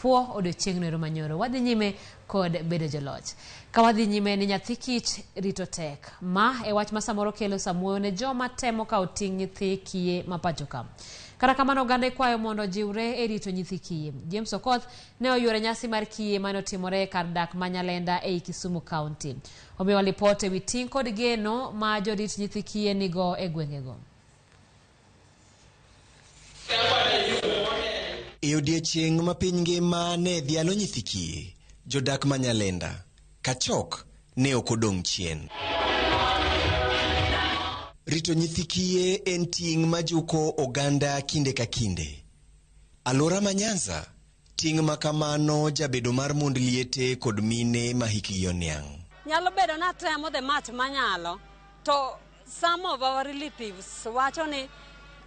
Puo odiochieng'no ero manyoro. Wadhi nyime kod bedo joloch. Ka wadhi nyime ni nyathi kich rito tek. Ma e wach ma samoro kelo samuoyo ne joma temo kawo ting' nyithi kiye ma pacho ka. Kata kamano oganda ikwayo mondo ojiwre e rito nyithi kiye. James Okoth ne oyuoro nyasi mar kiye mane otimore e kar dak ma Nyalenda ei Kisumu County. Omiwa lipot ewi ting' kod geno ma jorit nyithi kiye nigo e gwengego. E odiechieng' ma piny ngima ne dhialo nyithi kiye, jodak ma Nyalenda, Kachok ne ok odong' chien. Rito nyithi kiye en ting' majuko oganda kinde ka kinde. Alwora ma Nyanza, ting' ma kamano jabedo mar mond liete kod mine ma hikgi oniang'. Nyalo bedo ni atemo the much manyalo to some of our relatives wacho ni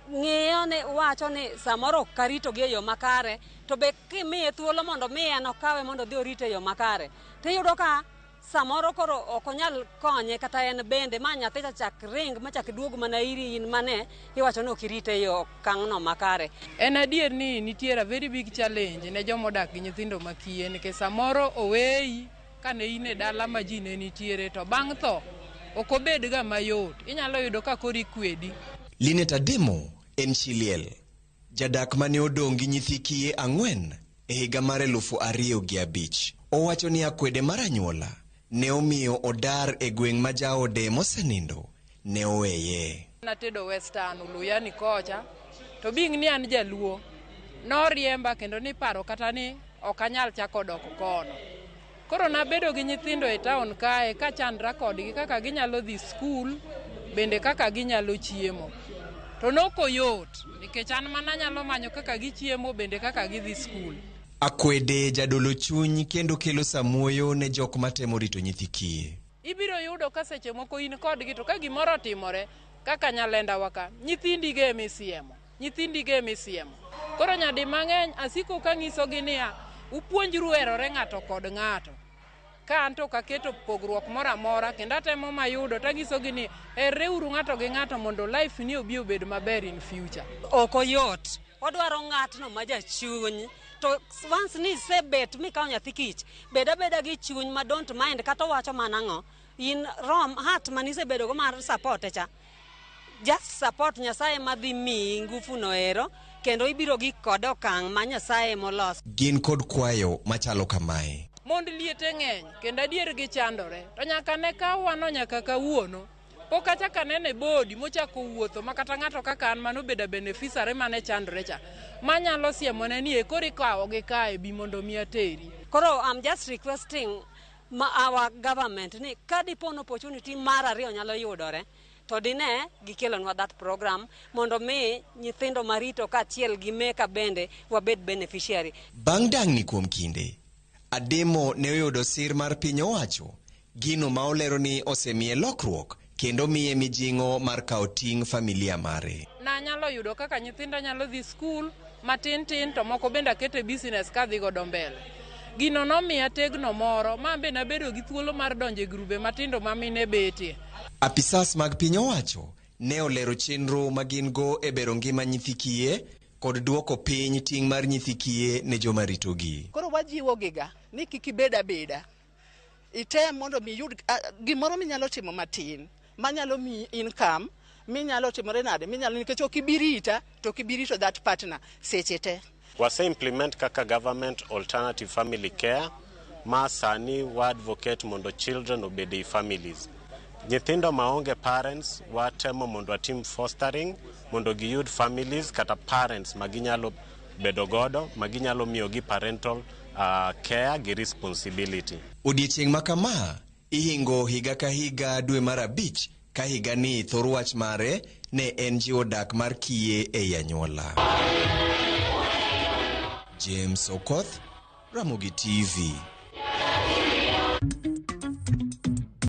ng'iyo ni wacho ni samoro ok aritogi e yo makare to be kimiye thuolo mondo mi en okawe mondo odhi orite e yo makare tiyudo ka samoro koro ok onyal konye kata en bende ma nyathi cha chak ring ma chak duog mana iri in mane iwacho ni ok irite e yo okang'no makare. En adier ni nitiere a very big challenge ne joma odak gi nyithindo ma kiye nikech samoro oweyi kane in e dala ma ji ne nitiere to bang' tho ok obed ga mayot inyalo yudo ka koro ikwedi. Linet Ademo en chi liel, jadak mane odong' gi nyithi kiye ang'wen e higa mar 2005. Owacho ni akwede mar anyuola ne omiyo odar e gweng' ma jaode mosenindo ne oweye. Natedo Western Uluyani kocha to being ni an jaluo noriemba kendo niparo kata ni ok anyal chako dok kono. Koro nabedo gi nyithindo e town kae kachandra kodgi kaka ginyalo dhi skul bende kaka ginyalo chiemo. To nok oyot nikech an mana anyalo manyo kaka gichiemo bende kaka gidhi skul. Akwede jadolo chuny kendo kelo samuoyo ne jok matemo rito nyithi kiye. Ibiro yudo ka seche moko in kodgi to ka gimoro otimore kaka Nyalenda wa ka, nyithindi go emisiemo, nyithindi go emisiemo. Koro nyadi mang'eny asiko kang'isogi niya, upuonjru herore ng'ato kod ng'ato. Ka an to ok aketo pogruok moro amora kendo atemo mayudo tanyisogi ni herreuru ng'ato gi ng'ato mondo life ni obi obed maber in future. Ok oyot. Odwaro ng'atno ma jachuny to once ni isebet mikawo nyathi kich bed abeda gi chuny ma don't mind kata owacho mana ang'o in rom heart manisebedo go mar support cha just support Nyasaye madhi miyi ngufu no ero kendo ibiro gik kode okang' ma Nyasaye moloso. Gin kod kwayo machalo kamae. Mond liete ng'eny kendo adier gichandore to nyaka ne kawwano nyaka kawuono pok achako aneno e body mochako wuotho ma kata ng'ato kaka an manobedo beneficiary mane chandore cha manyalo siemone ni e koro ikawo gi kae bi mondo mi ateri. Koro I'm just requesting ma our government ni ka dipo ni opportunity mar ariyo nyalo yudore to dine gikelonwa that program mondo mi nyithindo marito kaachiel gi meka bende wabed beneficiary. Bang' dang'ni kuom kinde, Ademo ne oyudo sir mar piny owacho, gino ma olero ni osemiye lokruok kendo miye mijing'o mar kawo ting' familia mare. Nanyalo yudo kaka nyithinda nyalo dhi skul matin tin to moko bende aketo e business kadhi godo mbele. Gino nomiya tegno moro ma be nabedo gi thuolo mar donjo e grube matindo ma mine betie. Apisas mag piny owacho ne olero chenro ma gin go e bero ngima nyithi kiye kod duoko piny ting' mar nyithi kiye ne joma ritogi. Koro wajiwogiga ni kik ibed abeda. Item mondo mi iyud gimoro minyalo timo matin manyalo miyi income minyalo timore nade minyalo nikech ok ibi rita to ok ibi rito that partner seche te. Wase implement kaka government alternative family care ma sani wa advocate mondo children obed ei families. Nyithindo maonge parents watemo mondo watim fostering mondo giyud families kata parents ma ginyalo bedo godo ma ginyalo miyogi parental care gi responsibility. Odiechieng' ma kama ihingo higa ka higa dwe mar 5 ka higani thor wach mare ne en jiwo dak mar kiye ei anyuola. James Okoth, Ramogi TV.